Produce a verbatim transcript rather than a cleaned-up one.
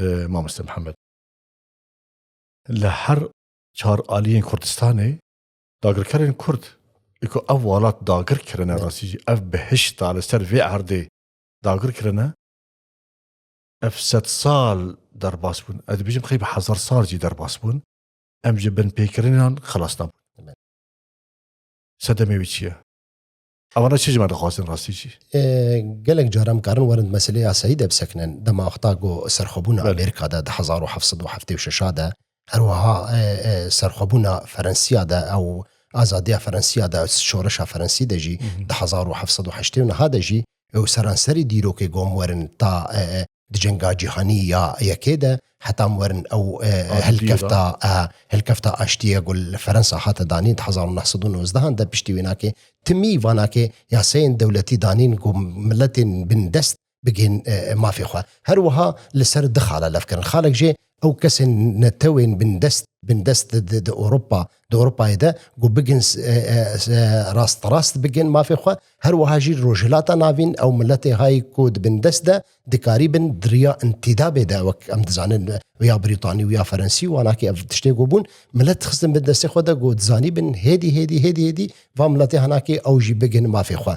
e, Mamoste Mihemed. Li her çar aliyên Kurdistanê dagirkerên Kurd, ê ku ev welat dagir kirine, rastî jî ev bihişta li ser vê erdê dagir kirine, ev sed sal derbas bûn. Ez dibêjim xeyb hezar sal jî derbas bûn. Em ji binpêkirinan xilas nebûn. Sedemê wî çi ye? Evana çi ji me dixwazin rastî jî? E, gelek caran karin werin meselê yasayî de bisekinin. Dema wexta ku serxwebûna Belê. Amerîka de di hezar û heft sed û heftê û şeş de, her wiha, e, e, serxwebûna Ferensiya de ew azadiya Ferensiya de, şoreşa Ferensî de jî di hezar û heft sed û heştê û neh de jî ew seranserî dîrokê gom werin ta, e, e, di cenga cîhanî ya yekê de heta em werin ew, e, Aştiyê hilkefta, e, hilkefta aştiyê ku li Ferensa hate danîn di hezar û neh sed û nozdeh de piştî wê nakê timî vanakê yasayên dewletî danîn ku miletên bindest bigên, e, mafê xwe. Her wiha li ser du xala lev kirin. Xalek jê ew kesên netewên bindest, bindest di, di, di Ewropa, di Ewropayê de ku bigin, e, e, e, rast rast bigin mafê xwe. Her wiha jî Rojhilata Navîn ew miletê hay ku di bindest de dikarîbin di riya întîdabê de, wek em dizanin, ya Brîtanî û ya Ferensî, wanakî ev tiştê ku bûn, milet dixistin bin destê xwe de ku dizanîbin hêdî, hêdî, hêdî, hêdî va miletê hanakê ew jî bigin mafê xwe.